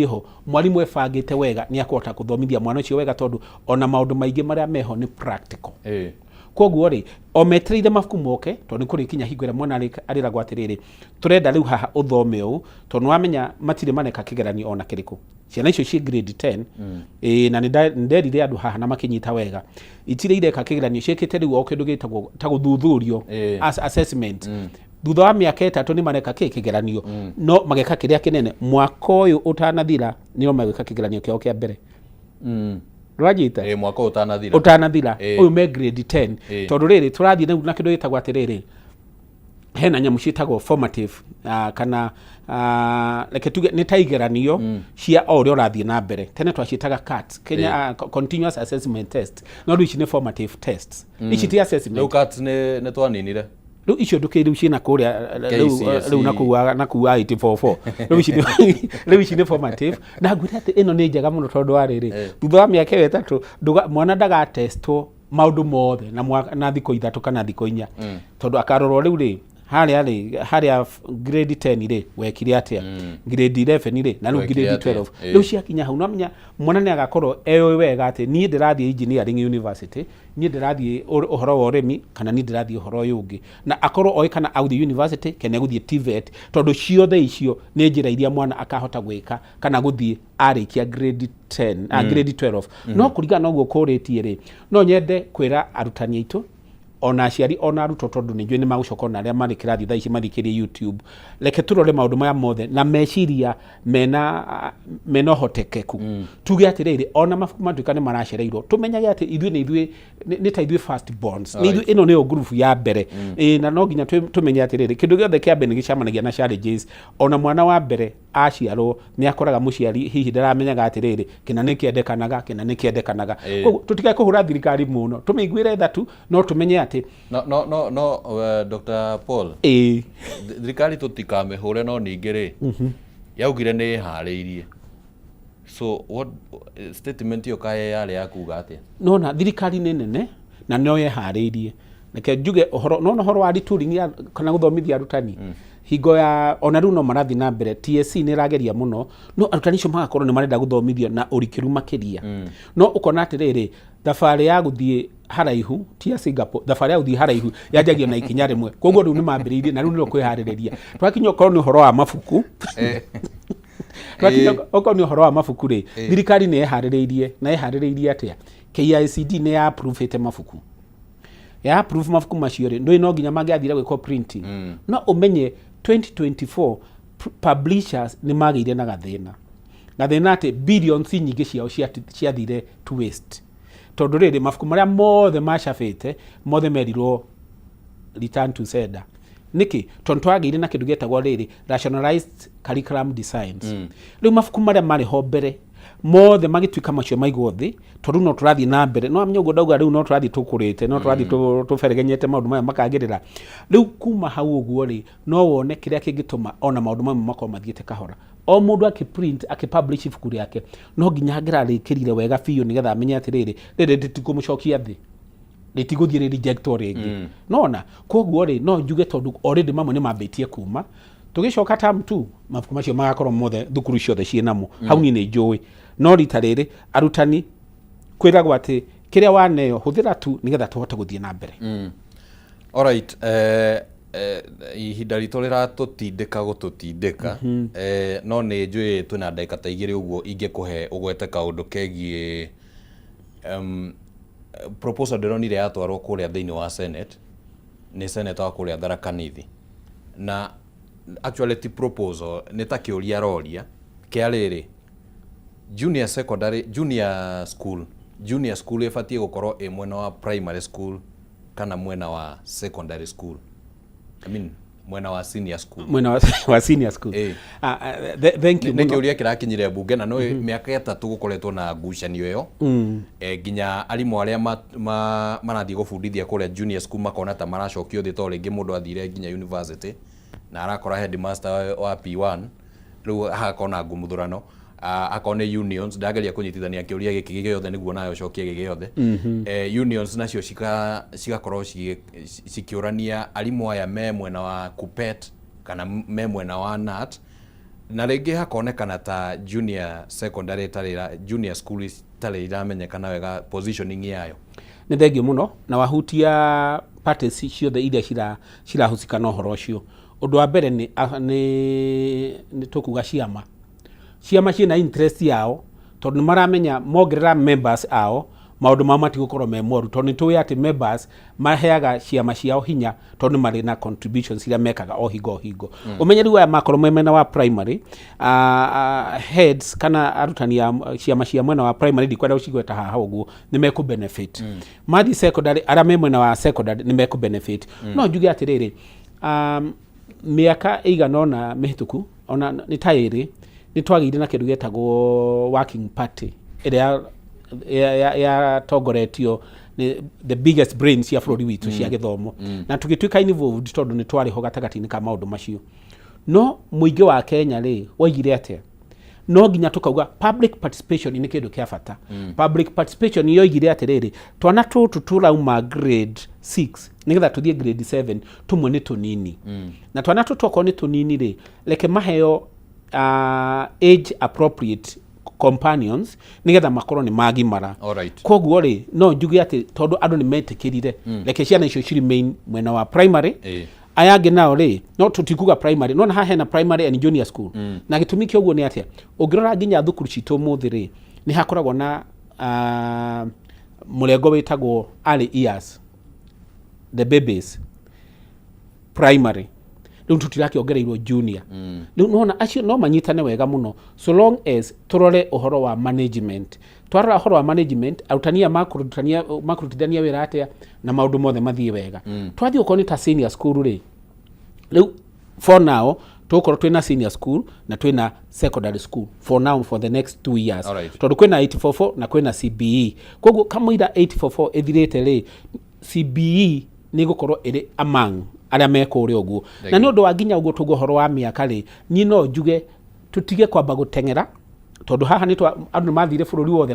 Ho mwarimũ ebangĩte wega nĩ akũhota gũthomithia mwana ũcio wega, tondũ ona maũndũ maingĩ marĩa meho nĩ practical. Koguo rĩ, o metereire mabuku moke, tondũ nĩ kũrĩkinya hingo ĩrĩa mwana arĩragwo atĩrĩrĩ, tũrenda rĩu haha ũthome ũũ, tondũ nĩ wamenya matirĩ maneka kĩgeranio ona kĩrĩkũ ciana icio ciĩ grade 10. Ĩĩ, na nĩ nderire andũ haha na makĩnyita wega, itirĩ ireka kĩgeranio, ciĩkĩte rĩu o kĩndũ gĩtagwo ta gũthuthurio as assessment. Thutha wa mĩaka 3 nĩ mareka kĩ kĩgeranio, no mageka kĩrĩa kĩnene mwaka ũyũ ũtanathira, nĩo magwĩka kĩgeranio kĩao kĩa mbere. Nĩwanyita? Ĩĩ, mwaka ũyũ ũtanathira. Ũtanathira. Ũyũ me grade 10. Tondũ rĩrĩ, tũrathiĩ rĩu na kĩndũ gĩtagwo atĩrĩrĩ, hena nyamũ ciĩtagwo formative, kana reke tuge nĩ ta igeranio cia o ũrĩa ũrathiĩ na mbere. Tene twaciĩtaga CAT, Kenya Continuous Assessment Test, no rĩu ici nĩ formative tests, ici ti assessment. Rĩu CAT nĩ twaninire. Rĩu icio ndũkĩ rĩu ciĩna kũrĩa rĩu. KCSE. Rĩu nakũu wa 844, rĩu ici nĩ formative, na ngwĩra atĩ ĩno nĩ njega mũno, tondũ wa rĩrĩ, thutha wa mĩaka ĩyo 3 mwana ndagatestwo maũndũ mothe na thikũ 3 kana thikũ 4, tondũ akarorwo rĩu rĩ harĩa rĩ harĩa grade 10 rĩ wekire atĩa, grade 11 rĩ, na rĩu Wekire grade atĩa? 12. Rĩu Rĩu ciakinya hau, no mwana nĩ agakorwo eũĩ wega atĩ niĩ ndĩrathiĩ engineering university, niĩ ndĩrathiĩ ũhoro wa ũrĩmi, kana niĩ ndĩrathiĩ ũhoro ũyũ ũngĩ, na akorwo oĩ kana agũthiĩ university kana egũthiĩ TVET, tondũ ciothe icio nĩ njĩra iria mwana akahota gwĩka kana gũthiĩ arĩkia grade 10, grade 12. No kũringana na ũguo kũrĩtie rĩ, no nyende kwĩra arutani aitũ, ona aciari, ona arutwo, tondũ nĩ njũĩ nĩ magũcoka, ona arĩa marĩ kĩrathi thaa ici mathikĩrie YouTube, reke tũrore maũndũ maya mothe na meciria mena ũhotekeku. Tuge atĩrĩrĩ, ona mabuku matuĩka nĩ maracereirwo, tũmenyage atĩ ithuĩ nĩ ithuĩ nĩ ta ithuĩ first borns, nĩ ithuĩ ĩno nĩyo ngurubu ya mbere. Ĩĩ, na no nginya tũmenye atĩrĩrĩ, kĩndũ gĩothe kĩa mbere nĩ gĩcemanagia na challenges. Ona mwana wa mbere aciarwo nĩ akoraga mũciari hihi ndaramenyaga atĩrĩrĩ, kĩna nĩ kĩendekanaga, kĩna nĩ kĩendekanaga. Koguo tũtikae kũhũra thirikari mũno, tũmĩiguĩre tha tu, no tũmenye atĩ No, Dr. Paul, thirikari tũtikamĩhũre, no ningĩ rĩ, yaugire nĩ ĩharĩirie, so what statement ĩyo kaĩ yarĩ ya kuga atĩa? Nona thirikari nĩ nene na no yeharĩirie. Reke njuge ũhoro, nona ũhoro wa retooling ya kana gũthomithia arutani hingo ya ona rĩu no marathiĩ na mbere. TSC nĩ ĩrageria mũno, no arutani acio magakorwo nĩ marenda gũthomithio na ũrikĩru makĩria. No ũkona atĩrĩrĩ, thabarĩ ya gũthiĩ haraihu ti ya Singapore, thabarĩ ya gũthiĩ haraihu yanjagia na ikinya rĩmwe. Koguo rĩu nĩ mambĩrĩirie na rĩu nĩrĩo kwĩharĩrĩria. Twakinya okorwo nĩ ũhoro wa mabuku, twakinya okorwo nĩ ũhoro wa mabuku rĩ, thirikari nĩ yeharĩrĩirie. Na yeharĩrĩirie atĩa? KICD nĩ ya approve mabuku. Ya approve mabuku macio rĩ, ndũĩ no nginya mangĩathire gwĩkwo printing. No ũmenye 2024 publishers nĩ magĩire na gathĩna atĩ billions nyingĩ ciao ciathire to waste, tondũ rĩrĩ, mabuku marĩa mothe macabĩte mothe merirwo return to sender. Nĩkĩ? Tondũ twagĩire na kĩndũ gĩetagwo rĩrĩ, rationalized curriculum designs. Rĩu mabuku marĩa marĩ ho mbere mothe magĩtuĩka macio maigwo thĩ, tondũ no tũrathiĩ na mbere. No amenya ũguo ndauga, rĩu no tũrathiĩ tũkũrĩte, no tũrathiĩ tũberegenyete maũndũ maya makagĩrĩra. Rĩu kuma hau ũguo rĩ, no wone kĩrĩa kĩngĩtũma ona maũndũ mamwe makorwo mathiĩte kahora. O mũndũ akĩprint, akĩpublish ibuku rĩake, no nginya angĩrarĩkĩrire wega biũ, nĩgetha amenye atĩrĩrĩ, rĩrĩ rĩtikũmũcokia thĩ, rĩtigũthiĩ rĩ rejectwo rĩngĩ. Nona koguo rĩ, no njuge tondũ already mamwe nĩ mambĩtie kuma, tũgĩcoka term two mabuku macio magakorwo mothe thukuru ciothe ciĩ namo. Hau niĩ nĩ njũĩ, no rita rĩrĩ arutani kwĩragwo atĩ kĩrĩa waneo hũthĩra tu, nĩgetha tũhote gũthiĩ na mbere. Alright, ihinda ritũ rĩratũtindĩka gũtũtindĩka, no nĩ njũĩ twĩna ndagĩka ta 2 ũguo ingĩkũhe ũgwete kaũndũ kegiĩ proposal ndĩronire yatwarwo kũrĩa thĩinĩ wa Senate nĩ senator wa kũrĩa Tharaka Nithi. Na actually ti proposal, nĩ ta kĩũria aroria kĩa rĩrĩ, junior secondary, junior school ĩbatiĩ gũkorwo ĩ mwena wa primary school kana mwena wa secondary school, I mean mwena wa senior school? Mwena wa senior school. Thank you Nĩ mũno. Kĩũria kĩrakinyire mbunge na no mĩaka 3 gũkoretwo na ngucanio ĩyo, nginya arimũ arĩa marathiĩ gũbundithia kũrĩa junior school makona ta maracokio thĩ, tondũ rĩngĩ mũndũ athire nginya university na arakora headmaster wa P1. Rĩu hagakorwo na ngumuthũrano. Akorwo nĩ unions, ndageria kũnyitithania kĩũria gĩkĩ gĩothe nĩguo nawe ũcokie gĩ gĩothe. Unions nacio cigakorwo cikĩũrania arimũ aya me mwena wa KUPPET kana me mwena wa KNUT. Na rĩngĩ hakonekana ta junior secondary ĩtarĩ junior school itarĩ iramenyekana wega positioning yayo. Nĩ thengio mũno na wahutia parties ciothe iria cirahusika na ũhoro ũcio. Ũndũ wa mbere nĩ tũkuga ciama ciĩna interest yao, tondũ nĩ maramenya mongerera members ao, maũndũ mao matigũkorwo me moru, tondũ nĩ tũĩ atĩ members maheaga ciama ciao hinya, tondũ nĩ marĩ na contributions iria mekaga o hingo o hingo. Ũmenye rĩu aya makorwo me mwena wa primary heads kana arutani a ciama cia mwena wa primary, ndikwenda gũcigweta haha ũguo, nĩ mekũ benefit. Mathiĩ secondary, arĩa me mwena wa secondary nĩ mekũ benefit. No njuge atĩrĩrĩ, mĩaka ĩigana ũna mĩhĩtũku, ona nĩ ta 2, nĩ twagĩire na kĩndũ gĩetagwo working party ĩrĩa yatongoretio nĩ the biggest brains cia bũrũri witũ cia gĩthomo, na tũgĩtuĩka involved tondũ nĩ twarĩ ho gatagatĩ-inĩ ka maũndũ macio. No mũingĩ wa Kenya rĩ, woigire atĩa? No nginya tukauga public participation nĩ kĩndũ kĩa bata. Public participation yoigire atĩrĩrĩ, twana tũtũ tũrauma grade 6 nĩgetha tũthiĩ grade 7, tũmwe nĩ tũnini, na twana tũtũ okorwo nĩ tũnini rĩ, reke maheo age appropriate companions nĩgetha makorwo nĩ magimara. Koguo rĩ, no njuge atĩ tondũ andũ nĩ metĩkĩrire, reke ciana icio ci remain mwena wa primary. Aya angĩ nao rĩ, no tũtikuga primary, no na haha hena primary and junior school. Na gĩtũmi kĩa ũguo nĩ atĩa? Ũngĩrora nginya thukuru citũ ũmũthĩ rĩ, nĩ hakoragwo na mũrengo wĩtagwo early years, the babies, primary, rĩu tũtirakĩongereirwo junior. Rĩu nona acio no manyitane wega mũno, so long as tũrore ũhoro wa management. Twarora ũhoro wa management, arutani aya makũrutithania wĩra atĩa na maũndũ mothe mathiĩ wega. Twathiĩ okorwo nĩ ta senior school rĩ, rĩu for now tũgũkorwo twĩna senior school na twĩna secondary school for now, for the next 2 years, tondũ kwĩna 844 na kwĩna CBE. Koguo kamũira 844 ĩthirĩte rĩ, CBE nĩ ĩgũkorwo ĩrĩ among arĩa me kũrĩa ũguo. Na nĩ ũndũ wa nginya ũguo tũguo ũhoro wa mĩaka rĩ, niĩ no njuge tũtige kwamba gũteng'era, tondũ haha nĩ andũ nĩ mathire bũrũri wothe.